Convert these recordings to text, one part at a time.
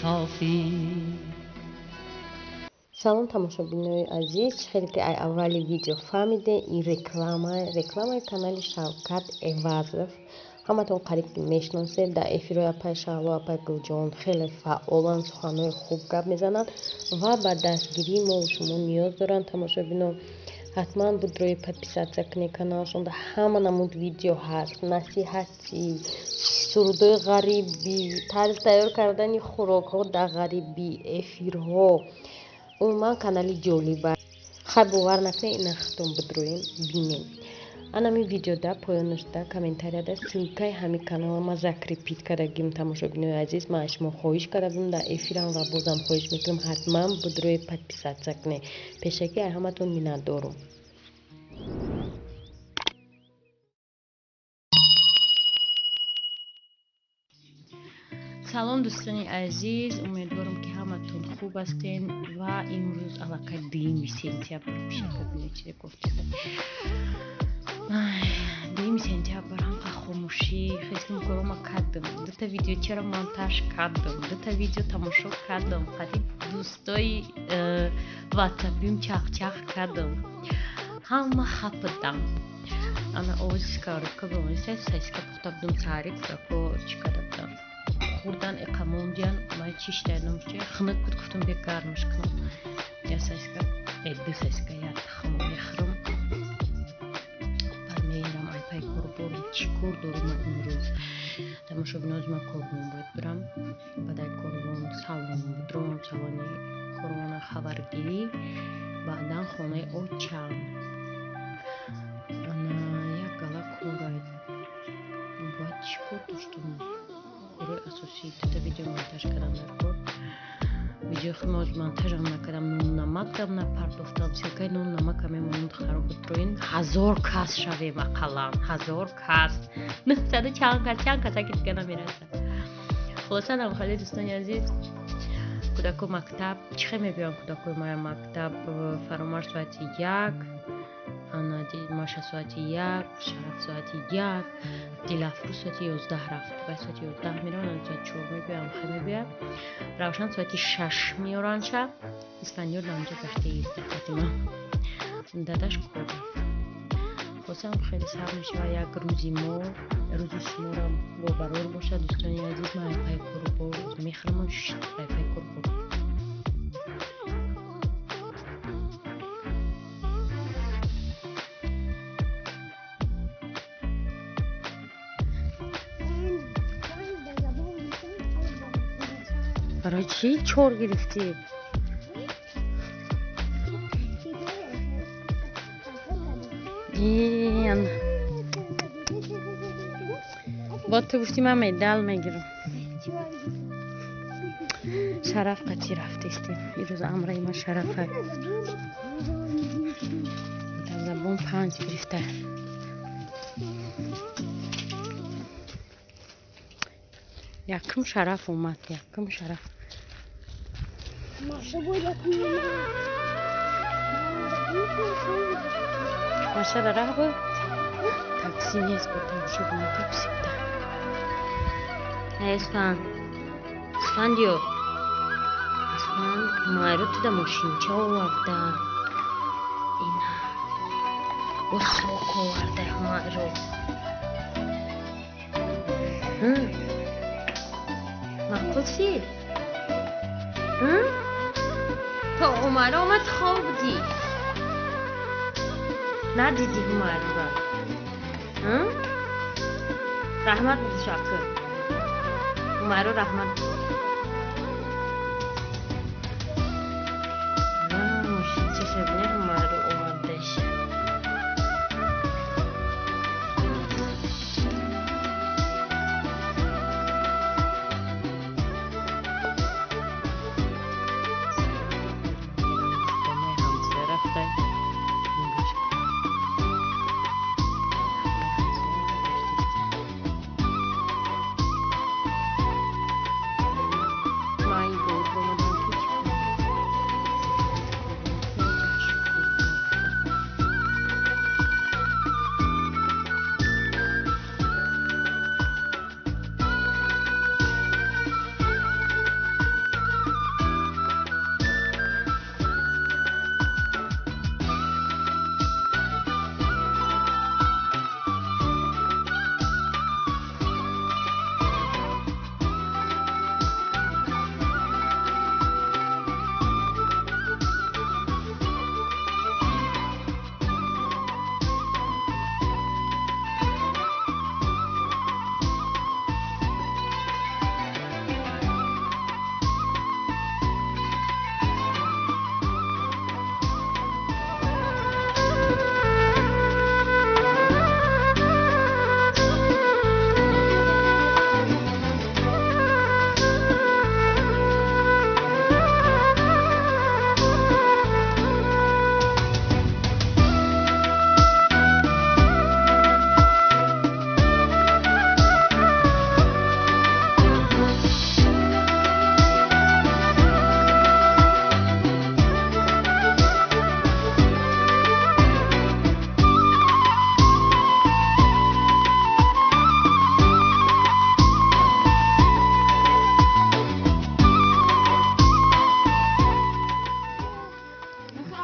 صافی. Салом, тамошобинои азиз. Хеле ки аввали видео фаҳмиде, ин реклама, рекламаи канали Шавкат Эвазов. Ҳаматон қариб мешиносед. Дар эфирҳои апай Шаҳло, апай Гулҷон хеле фаъоланд, суханҳои хуб гап мезананд ва ба дастгирии мо шумо ниёз доранд. Тамошобино, ҳатман будрои подписаться кунед каналшонда. Ҳама намуд видео ҳаст: насиҳатӣ, сурудҳои ғарибӣ, тарзи тайёр кардани хӯрокҳо дар ғарибӣ, эфирҳо. Умуман канали ҷолиба. Хай, бовар накунед, ина худтон бидроем, бинем. Анами видеода поёнашда комментарияда ссылкаи ҳамин канала ма закрепить кардагим. Тамошобинои азиз, ман аз шумо хоҳиш карда будам дар эфирам ва бозам хоҳиш мекунам, ҳатман бидрои подписаться кунед. Пешакӣ аз ҳаматон миннатдорум. Салом, дӯстони азиз, умедворам, ки ҳаматон хуб ҳастен. Ва имрӯз аллакай 2 сентябр. Пишакабине гуфтида, 2 сентябр. Ҳамқа хомӯшӣ хестим, корома кардам, дута видео чаро монтаж кардам, дута видео тамошо кардам, қариб дӯстои ватсапим чахчах кардам, ҳама хапидам. Ана овози сковородка бомониста, сосиска пухта будум саҳари, кӯдако чӣ карда будам, хӯрдан, иқа мондиян. Май чиштайном, чи хунук буд, гуфтам, бе гармаш кунам. Я сосиска, ду сосиска, як хунук мехӯрам, баъд меирам ай пай корборам. Чӣ кор дорум ман имрӯз, тамошобиноз? Ман корвон бояд бирам, баъд ай корвон салон будром, салони корвона хабаргирӣ, баъдан хонаи очам. Ана як гала кора. Бояд чӣ кор доштум? Корои асосӣ дута видео монтаж кардам дар кор. Видеои худмо монтажам накардам, нону намакам напардохтам. Ссылкаи нону намака мемонад, хароб битроин. 1000 кас шавем, ақаллан 1000 кас, 900 чанд кас, чанд касаки дига намерасад. Хулоса, намхали, дӯстони азиз, кӯдако мактаб чӣ хел мебиён? Кӯдакои мая мактаб Фаромар соати 1, ана Маша соати 1, Шараф соати 1, Дилафрӯз соати 11 рафт. Вай соати 11 мераванд, соати 4 мебиям, хел мебиям. Равшан соати 6 меоранша. Исфандиёр даонҷа гашта иста, Фатима дадаш кор. Хулосам, хеле сар мешавад як рӯзи мо. Рӯзи шуморо бобарор бошад, дӯстони азиз. Ман айпай корбор мехӯраму айпай корбор. Барои чӣ чор гирифтӣ? Ин бо ту гуфтӣ, ман медал мегирам. Шараф қатӣ рафтистем ирӯз. Амраи ман Шарафа дар забон 5 гирифта. Якум Шараф омад, якум Шараф. Машара раҳ буд, такси нест буд, тамошобино, такси буда. Эсфанд, Исфандиё, Исфанд, Майро туда мошинча оварда, ина бо сок оварда Майро. Маъқул шид? То Умайро омад, хоб будӣ, надидӣ Ҳумайрора. Раҳмат буд, шакр Ҳумайро, раҳмат. Мошинчаша бина, Ҳумайро овардаша. Хонаи ҳамсоя рафта, нигоҳ кун. Хонаи ҳамсоя гаштиста.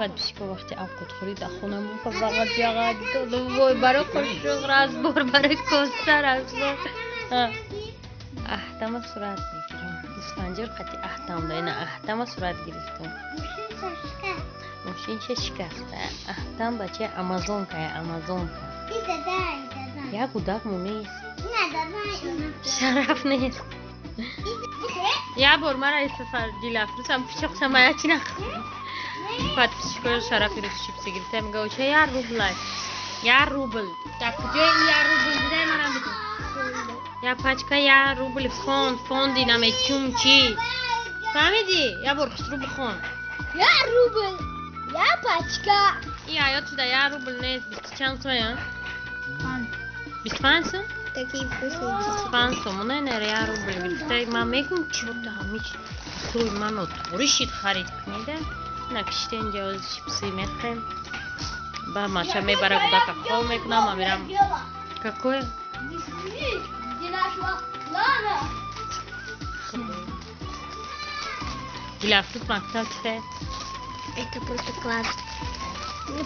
Подписчико вақти авқотхӯрӣ дар хонамон фақат яғад вой барои қошуқ разбор, барои коса разбор. Аҳтама сурат мегирам. Исфанҷор қати аҳтам да ина аҳтама сурат гирифтам. Мошинша шикаста. Аҳтам бачаи амазонкая, амазонка. Як гудак мо нест. Шараф нест. Я бор мара Дилафрӯзам пичоқша мая чи нах. Подписчикои шарафи рӯз чипси гирифта мега оча я рублай. Я рубл. Дар куҷои я рубл дидай манам бигӯ. Я пачка я рубл фонд, фонди намечум чи. Фаҳмидӣ? Я бор хушрӯ бихон. Я рубл. Я пачка. И ҳаёт шуда я рубл нест. Бисту чанд сом? 25 сом? Такие вкусные. 25 сомона не я рубл гирифта. Ман мегӯм чӯта ҳамич сӯи ман отуғри шид харид кунида. Накишта инҷа оз чипси мехӯрем. Ба маша мебара гудака хол мекунам, ма мерам. Какое? Где нашла Лана? Дилафрӯз мактаб чихе? Это просто класс.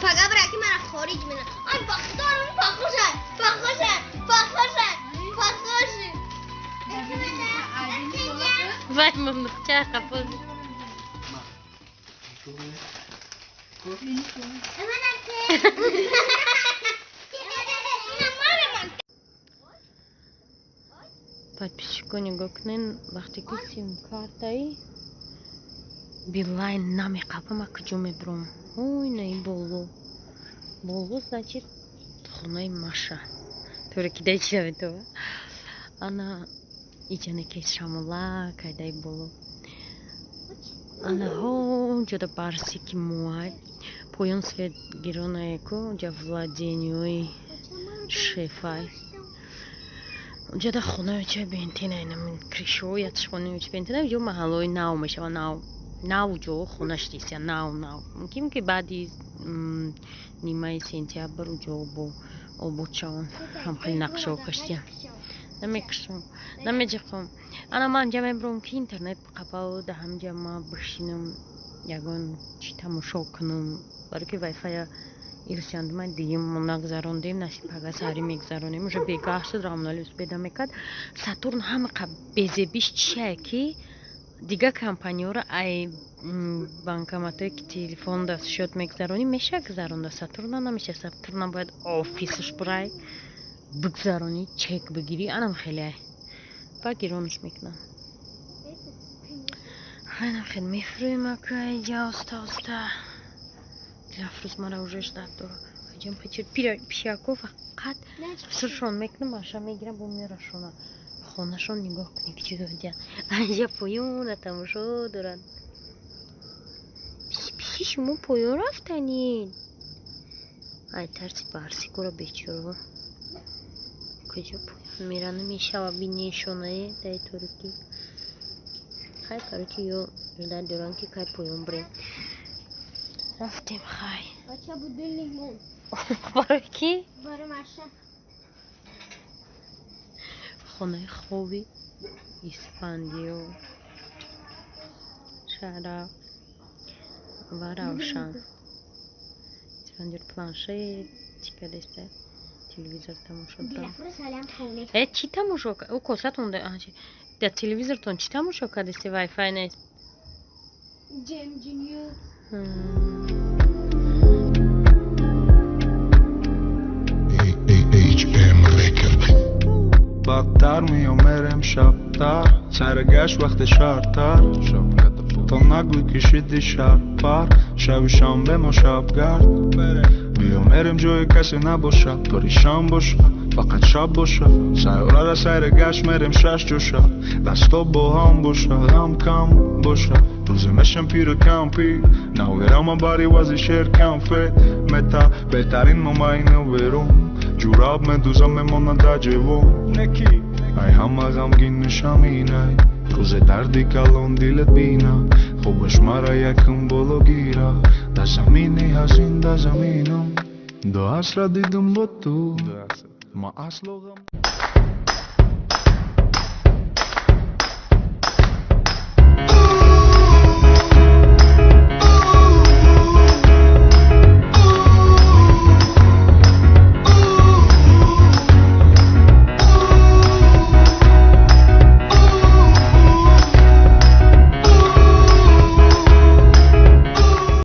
Поговори, мара хориҷ мена. Ай, бахтарам похоже, похоже, похоже, похоже. Вай мамнуқча қапоз. Подписчико нигоҳ кунен, вақте ки сим-картаи Билайн намеқапам, ма куҷо мебурам? Ой, на ин боло. Боло значит хонаи Маша. Туре кидай чида метова. Ана иҷане ки шамола кайдаи боло. Ана ҳо ҷода барси ки муай. Поён свет гиронае ку, ҷа владениёи шефай. Ҷода хонаи чай бентина инам кришоят хонаи чай бентина ҷо маҳаллои нав мешава нав. Нав ҷо хона шидисия нав нав. Мумкин ки баъди нимаи сентябр ҷо бо обод шаванд. Ҳам хеле нақшаҳо кашидия. Намекушам, намеҷиқам. Ана ман ҷа мебурам ки интернет қапал да ҳамҷа ма бишинам ягон чи тамошо кунам. Барои ки вайфая ирсяндума дуюм мо нагзарондем, насиб пага саҳарӣ мегзаронем. Уже бегаҳ шуд, Рамонали успеда мекард. Сатурн ҳама безебиш чие ки дигар компаниёро ай банкоматое ки телефон да счёт мегзаронӣ меша гузаронда. Сатурна намеша. Сатурна бояд офисш бурай бигзаронӣ, чек бигирӣ, анам хеле ай. Ба гиронш мекунам. Анам хел мефурӯем акай ҷа оста оста. Дилафрӯз мара уже ждать дора. Аҷам печир пишако фақат сиршон мекунам, маша мегирам бо мерашона. Хонашон нигоҳ кунӣ ки чӣ додия. Анҷа поёна тамошо доранд. Пиши шумо поён рафтанед. Ай тарси барсикора бечораҳо. Куҷо поён меран мешава бинешонае дар торикӣ. Хай короче ё ждать доранд ки кай поён бирем. Рафтем хай. Бача будильник мон. Барои кӣ? Барои Маша. Хонаи хоби Исфандиё, Шараф ва Равшан. Исфандиёр планшет чӣ кардеста? Телевизор тамошо дорам. Дилафрӯз ҳалям хоне. Э, чӣ тамошо? Ӯ косатон дар телевизортон чӣ тамошо кардеси вайфай нест? Ҷем Ҷуниор. HM Record. بدتر میام شبتر سر گشت وقت شرتر تا نگوی کشیدی شب پر شب شنبه ما شب گرد بیا مریم جای کسی نباشه پریشان باشه فقط شب باشه سیاره را سر گشت مریم شش جوشه دستا با هم باشه غم کم باشه روز میشم پیر کمپی نویرم باری وزی شیر کم فت متا بهترین مماین ویرون جوراب медузам мемонад дар ҷевон ай ҳама ғамгин нишаминай рӯзе дарди калон дилат бина хубаш мара якум боло гира дар замини ҳазин дар заминам ду асра дидум бо ту ма асло ғам.